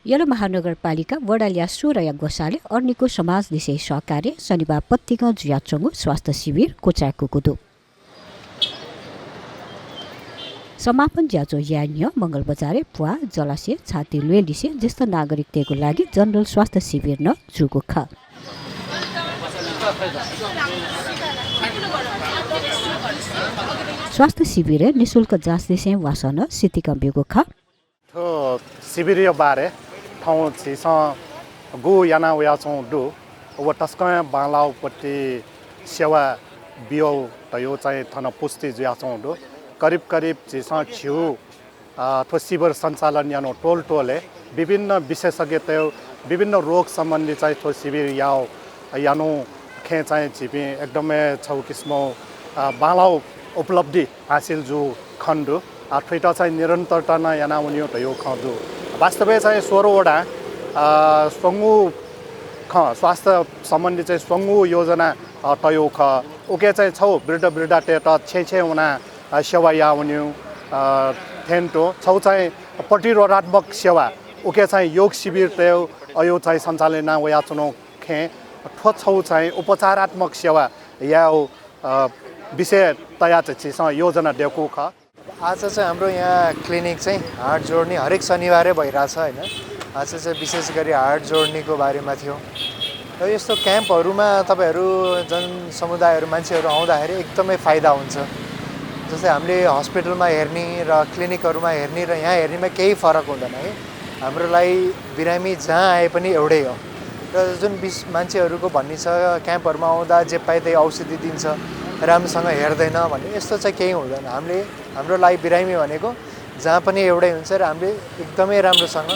yellow महानगरपालिका वडालिया सोरया गोसाले अर्नीको समाज दिशे सहकार्य शनिबार पत्तिका जुयाचंगु स्वास्थ्य शिविर कोचाकुकुदु समापन ज्याचो यान्य मंगल बजारे पुवा जलाशय छाती लुएलिसे ज्येष्ठ नागरिकतेको लागि जनरल स्वास्थ्य शिविर न जुगु ख स्वास्थ्य शिविर निशुल्क जाँच दिसे वासन सितिकम्बिगु ख शिविर बारे ठाउँ छिस गु याना उयाचौँ डु व टस्कया बालाउपट्टि सेवा बियो तयो चाहिँ थन पुष्टि जुयाचौँ डु करिब छिस छिउ थो शिविर सञ्चालन यानो टोले विभिन्न विशेषज्ञता विभिन्न रोग सम्बन्धी चाहिँ थो शिविर यानो खे चाहिँ छिपि एकदमै छौ किसिमो बालाउ उपलब्धि हासिल जो खण्डु ठैटा चाहिँ निरन्तरता न याना उनियो तयो खदु वास्तवै चाहिँ 16 वटा सङ्गु स्वास्थ्य सम्बन्धी चाहिँ सङ्गु योजना तयो ख ओके चाहिँ छौ वृद्ध टेट छे उना सेवा या उन्यु थेन्टो छौ चाहिँ प्रतिरोधात्मक सेवा ओके चाहिँ योग शिविर तयो अयो चाहिँ सञ्चालन वया चुनो खे ठो छौ चाहिँ उपचारात्मक सेवा या विषय तया चाहिँ योजना देको ख आज चाहिँ हाम्रो यहाँ क्लिनिक चाहिँ हार्ट जोड्ने हरेक शनिबारै भइरहेछ हैन आज चाहिँ विशेष गरी हार्ट जोड्नेको बारेमा थियो र यस्तो क्याम्पहरुमा तपाईहरु जनसमुदायहरु मान्छेहरु आउँदाखेरि एकदमै फाइदा हुन्छ जस्तै हामीले हस्पिटलमा हेर्ने र क्लिनिकहरुमा हेर्ने र यहाँ हेर्नेमा केही फरक हुँदैन है हाम्रो लागि बिरामी जहाँ आए पनि एउटै हो र जुन मान्छेहरुको भन्ने छ क्याम्पहरुमा आउँदा जे पाए त्यही औषधि दिन्छ राम्रोसँग हेर्दैन भन्ने यस्तो चाहिँ केही हुँदैन हाम्रो लागि बिरामी भनेको जहाँ पनि एउटै हुन्छ र हामीले एकदमै राम्रोसँग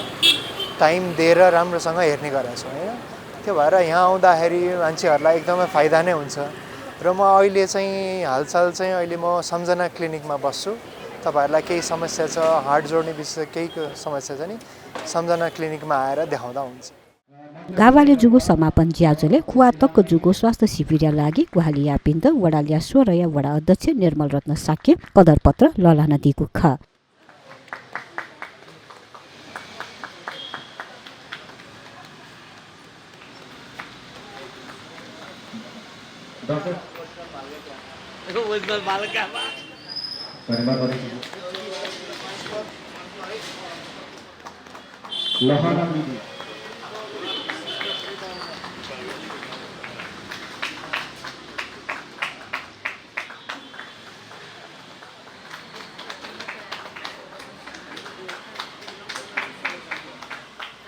टाइम दिएर राम्रोसँग हेर्ने गरेका छौँ हैन त्यो भएर यहाँ आउँदाखेरि मान्छेहरुलाई एकदमै फाइदा नै हुन्छ र म अहिले चाहिँ हालसाल चाहिँ अहिले म सम्झना क्लिनिकमा बस्छु तपाईहरुलाई केही समस्या छ हार्ट जोड्ने विषय केही समस्या छ नि सम्झना क्लिनिकमा आएर देखाउँदा हुन्छ गावाले जुगु समापन ज्याजोले कुवातकको जुगु स्वास्थ्य शिविर लागि गुहालिया पिन्द वडालिया सोरया वडा अध्यक्ष निर्मल रत्न साक्य कदरपत्र ललाना दिगु ख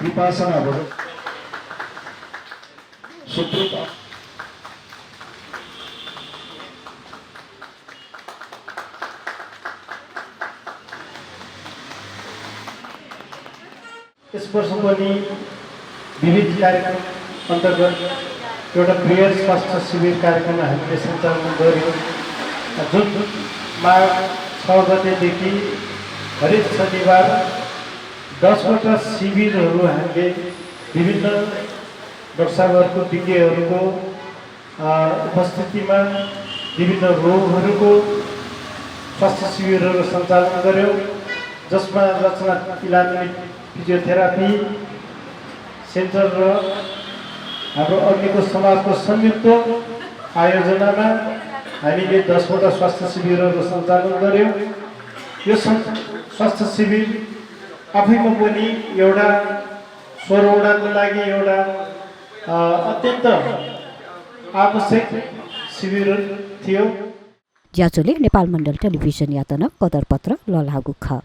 विपासना भयो सुकृत यस वर्ष पनि विविध कार्यक्रम अन्तर्गत एउटा प्रिय स्वास्थ्य शिविर कार्यक्रम हामीले सञ्चालन गर्यौँ जुन माघ 6 गतेदेखि हरेक शनिबार 10 वटा शिविरहरू हामीले विभिन्न डाक्टर साहबहरूको विज्ञहरूको उपस्थितिमा विभिन्न रोगहरूको स्वास्थ्य शिविरहरू सञ्चालन गर्यौँ जसमा रचना इलाज फिजियोथेरापी सेन्टर र हाम्रो अर्नीको समाजको संयुक्त आयोजनामा हामीले 10 वटा स्वास्थ्य शिविरहरू सञ्चालन गर्यौँ यो स्वास्थ्य शिविर आफैमा पनि एउटा 16 वटाको लागि एउटा अत्यन्त आवश्यक शिविर थियो ज्याचोले नेपाल मण्डल टेलिभिजन यातन कदरपत्र ललागु ख